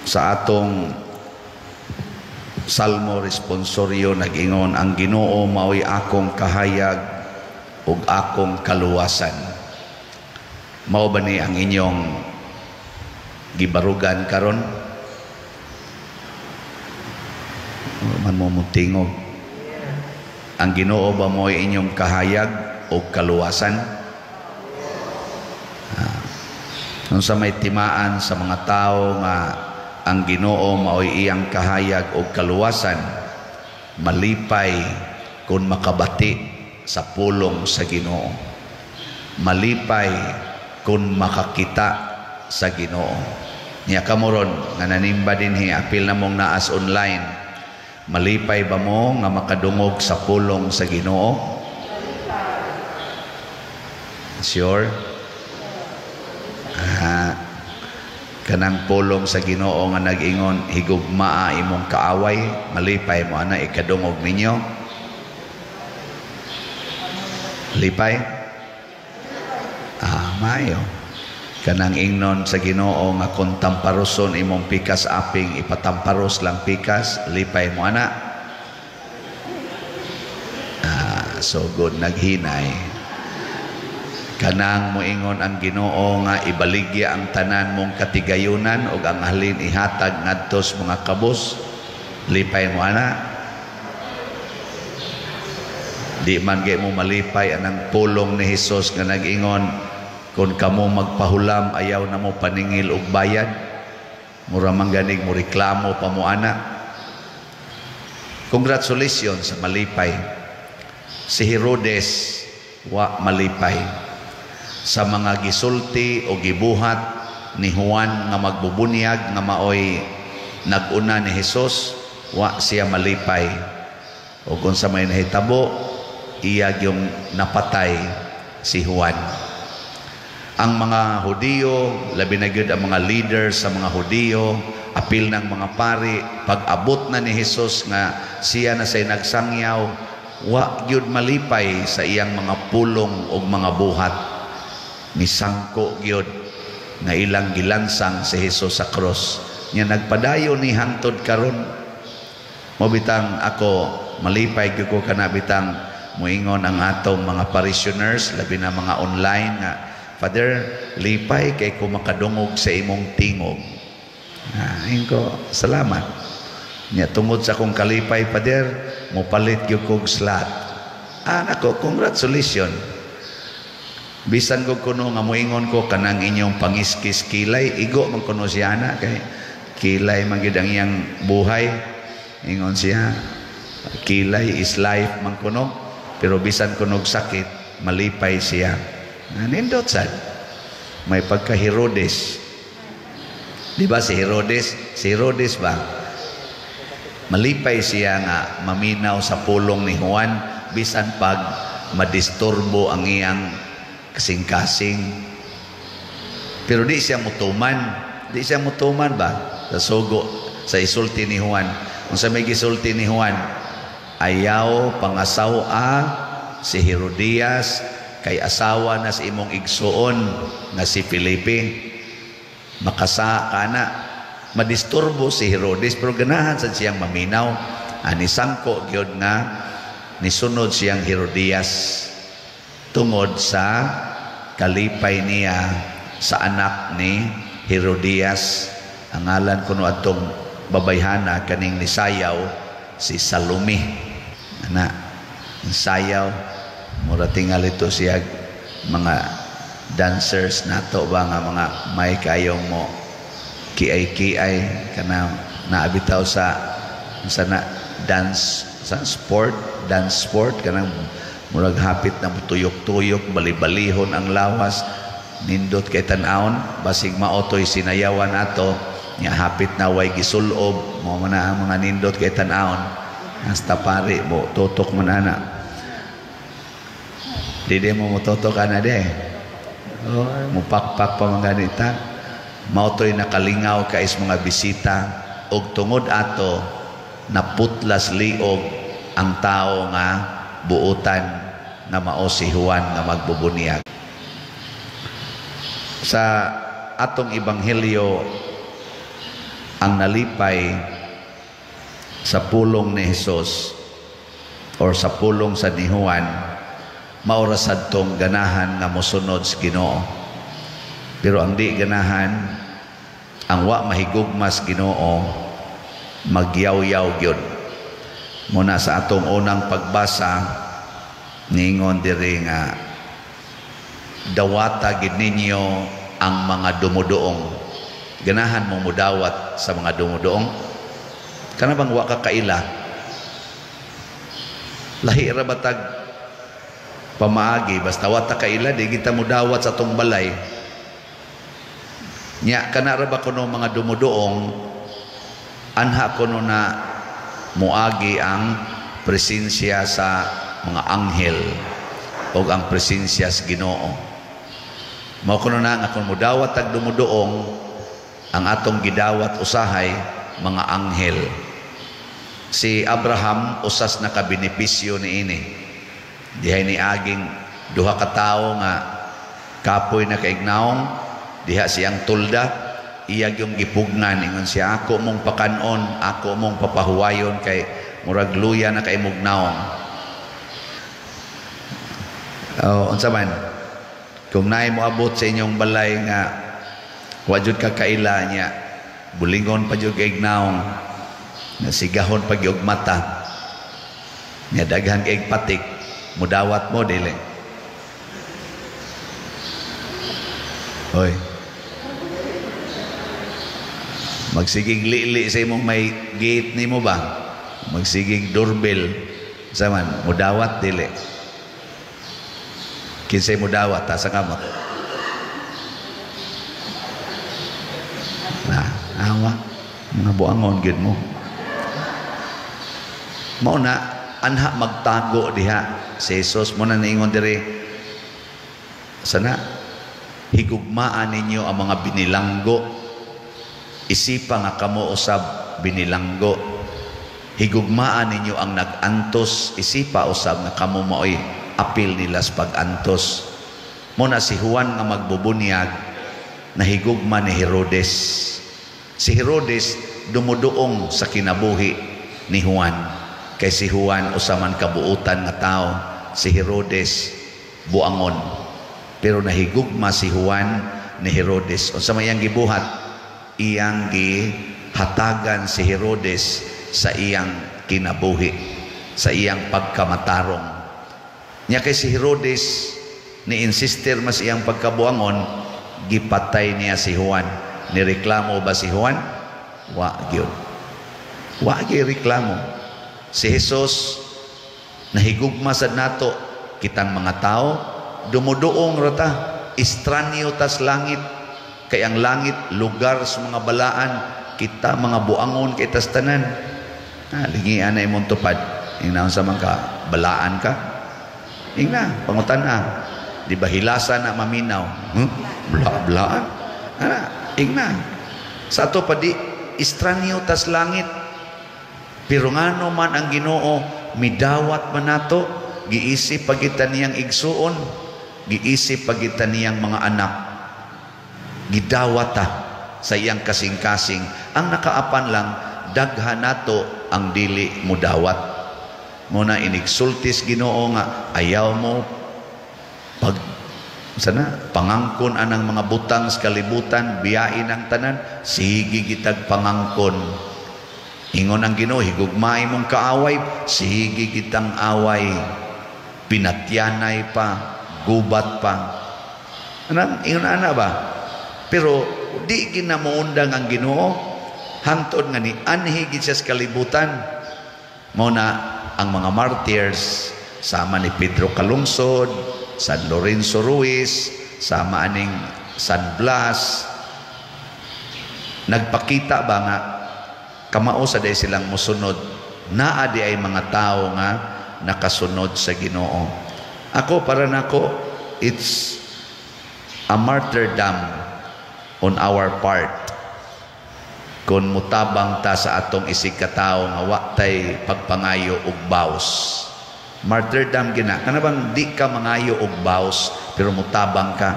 Sa atong Salmo responsoryo, nag-ingon, "Ang Ginoo maoy akong kahayag ug akong kaluwasan." Mao ba ni ang inyong gibarugan karon? Man mo mutingog. Ang Ginoo ba mo'y inyong kahayag o kaluwasan? Ah. Unsa may timaan sa mga tao nga ang Ginoo maoy iyang kahayag o kaluwasan, malipay kung makabati sa pulong sa Ginoo. Malipay kung makakita sa Ginoo. Nya kamo ron nga nanimba dinhi, apil na mong naas online, malipay ba mo nga makadungog sa pulong sa Ginoo? Sure? Ah, kanang pulong sa Ginoo nga nag-ingon, "Higugmaa imong kaaway," malipay mo ana ikadungog ninyo? Lipay? Ah, maayo. Kanang ingnon sa Ginoo nga kung tamparoson imong pikas aping, ipatamparos lang pikas, lipay mo ana? Ah, so good, naghinay. Kanang moingon ang Ginoo nga ibaligya ang tanan mong katigayunan ug ang halin ihatag ngadto sa mga kabus, lipay mo ana? Di man gay mo malipay anang pulong ni Hesus nga nag-ingon, "Kung kamo magpahulam, ayaw na mo paningil og bayad." Mura man ganig mo reklamo pa mo ana. Congratulations sa malipay. Si Herodes wa malipay sa mga gisulti o gibuhat ni Juan nga magbubunyag nga maoy nag-una ni Hesus. Wa siya malipay. O kung sa may nahitabo, iya yung napatay si Juan. Ang mga Hudiyo, labi na gyud ang mga leaders sa mga Hudiyo, apil ng mga pari, pag-abot na ni Hesus nga siya na say nagsangyaw, wa gyud malipay sa iyang mga pulong o mga buhat. Misangko gyud nga ilang gilansang si Hesus sa cross. Nya nagpadayon ni hangtod karon. Mao bitang ako malipay gyud ko kana bitang moingon ang atong mga parishioners, labi na mga online nga, "Father, lipay kay ko makadungog sa imong tingog." Ah, ko, salamat. Nya tungod sa akong kalipay, Father, mopalit gyud kog slot. Ah, nako, congratulations. Bisan ko kuno nga moingon ko kanang inyong pangiskis kilay, igo man kuno siya ana kay kilay man gyud ang iyang buhay. Ingon siya, kilay is life man kuno, pero bisan kunog sakit, malipay siya. Nindot sad. May pagka Herodes. Di ba si Herodes? Si Herodes ba? Malipay siya nga maminaw sa pulong ni Juan bisan pag madisturbo ang iyang kasing-kasing. Pero di siya mutuman. Di siya mutuman ba? Sa sugo, sa isulti ni Juan. Kung sa may gisulti ni Juan, "Ayaw pangasawa si Herodias kay asawa na sa imong igsuon nga si Felipe." Makasa ka na. Madisturbo si Herodes pero ganahan sad siyang maminaw. Ani sangko gyud nga nisunod siyang Herodias tungod sa kalipay niya sa anak ni Herodias. Ang ngalan kuno atong babayhana kaning nisayaw, si Salome. Ana, sayaw mura tingal ito siya mga dancers nato ba nga mga may kayong mo kiay-kiay kana naabitaw sa na dance sa sport, dance sport, kanang murag hapit na tuyok-tuyok, bali-balihon ang lawas, nindot kay tan-awon, basig maotoy sinayawan ato nya hapit na way gisulob mo man ang mga nindot kay tan-awon. Hasta pari mo tutok man ana. Di mo mototok ana de. Oh, mupakpak pa mga ganita. Maotoy nakalingaw kais mga bisita og tungod ato naputlas liog ang tao nga buutan nga mao si Juan nga magbubunyag. Sa atong ebanghelyo Ang nalipay sa pulong ni Jesus or sa pulong sa ni Juan, mao ra sadtong ganahan nga mosunod sa Ginoo. Pero ang di ganahan, ang wa mahigugma sa Ginoo, magyaw-yaw gyud. Muna sa atong unang pagbasa, ningon diri nga dawata gid ninyo ang mga dumuduong. Ganahan mo mudawat sa mga dumuduong? Kana bang wa ka kaila? Lahi ra batag pamaagi, basta wa ta kaila, di kita mudawat sa atong balay. Nya kana ra ba kuno mga dumuduong, anha kuno na muagi ang presensya sa mga anghel o ang presensya sa Ginoo. Mao kuno na nga kung mudawat tag dumuduong, ang atong gidawat usahay mga anghel. Si Abraham usas nakabenepisyo niini. Dihay ni aging duha ka tawo nga kapoy na kaignaong diha siyang tulda, iya yung gipugnan, ingon siya, "Ako mong pakanon, ako mong papahuwayon kay murag luya na kay mugnaong." Oh, unsa man kung naay moabot sa inyong balay nga wa jud ka kaila niya, bulingon pa jud kay ignaong, nasigahon pag yung mata niya, daghan kay patik, mudawat mo dili? Hoy, magsigig lili sa imong may gate nimo ba, magsigig doorbell sa man, mudawat dili? Kinsay mudawat ta sa kamot na awa, mga buangon gyud mo. Mao na anha magtago diha si Jesus mo na niingon diri sana, "Higugmaan ninyo ang mga binilanggo, isipa nga kamo usab binilanggo. Higugmaan ninyo ang nag-antos, isipa usab nga kamo maoy apil nila sa pag-antos." Mo na si Juan nga magbubunyag nahigugma ni Herodes. Si Herodes dumuduong sa kinabuhi ni Juan. Kay si Juan usaman kabuutan nga tao, si Herodes buangon. Pero nahigugma si Juan ni Herodes. Unsa may iyang gibuhat? Iyang gihatagan si Herodes sa iyang kinabuhi, sa iyang pagkamatarong. Nya kay si Herodes ni insister mas iyang pagkabuangon, gipatay niya si Juan. Nireklamo ba si Juan? Wa gyud. Wa gyud reklamo. Si Jesus nahigugma sad nato kitang mga tao, dumuduong rata, estranyo tas langit, kay ang langit lugar sa mga balaan, kita mga buangon kay tas tanan. Ah, lingian na imong tupad. Ingna unsa man ka, balaan ka? Ingna, pangutan na. Di ba hilasan na maminaw? Hmm? Bla-blaan. Ana, ingna. Sa ato pa di estranyo tas langit. Pero ngano man ang Ginoo midawat man nato, giisip pagita niyang igsuon, giisip pagita niyang mga anak. Gidawat ta sa iyang kasing-kasing. Ang nakaapan lang, daghan nato ang dili mudawat. Muna inigsultis Ginoo nga ayaw mo pag sana pangangkon anang mga butang sa kalibutan, biyain ang tanan, sige gitag pangangkon. Ingon ang Ginoo, higugmaay mong kaaway, sige gitang away, pinatyanay pa, gubat pa. Anang ingon ana ba? Pero di ginamuundang ang Ginoo hangtod nga ni anhi gid siya sa kalibutan. Mao na ang mga martyrs sama ni Pedro Calungsod, San Lorenzo Ruiz, sama aning San Blas, nagpakita ba nga kamao sa day silang musunod, naa di ay mga tao nga nakasunod sa Ginoo. Ako, para nako, it's a martyrdom on our part kung mutabang ta sa atong isig katao nga wa tay pagpangayo og baws. Martyrdom gina kana bang di ka mangayo og baws pero mutabang ka.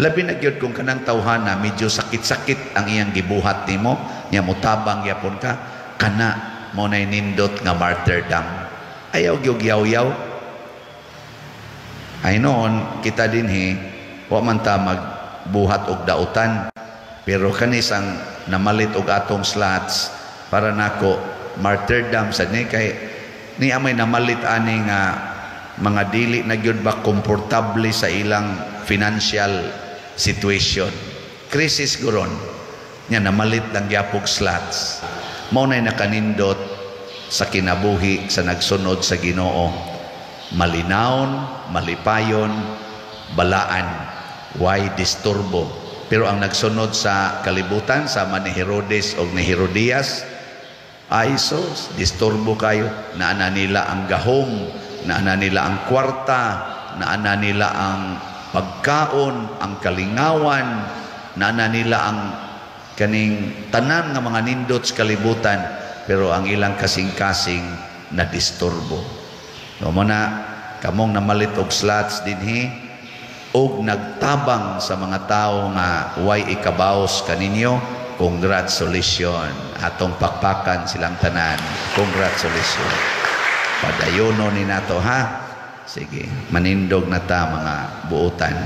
Labi na gyud kung kanang tawhana medyo sakit-sakit ang iyang gibuhat nimo, Nya mutabang gyapon ka kana mo nay nindot nga martyrdom. Ayaw gyud yaw-yaw. Ay noon kita dinhi wa man ta magbuhat og dautan, pero kanisang namalit og atong slots, para nako martyrdom sad ni, kay ni amay namalit ani nga mga dili na gyud ba komportable sa ilang financial situation, crisis guron nya namalit lang gyapog slots. Mao nay nakanindot sa kinabuhi sa nagsunod sa Ginoo: malinawon, malipayon, balaan, way disturbo. Pero ang nagsunod sa kalibutan, sama ni Herodes o ni Herodias, ay sos, disturbo kayo. Naana nila ang gahom, naana nila ang kwarta, naana nila ang pagkaon, ang kalingawan, naana nila ang kaning tanan nga mga nindot sa kalibutan, pero ang ilang kasing-kasing na disturbo. No mo na kamong namalit og slots dinhi og nagtabang sa mga tao nga way ikabaos kaninyo, congratulations. Atong pakpakan silang tanan. Congratulations. Padayono ni nato, ha. Sige, manindog na ta, mga buutan.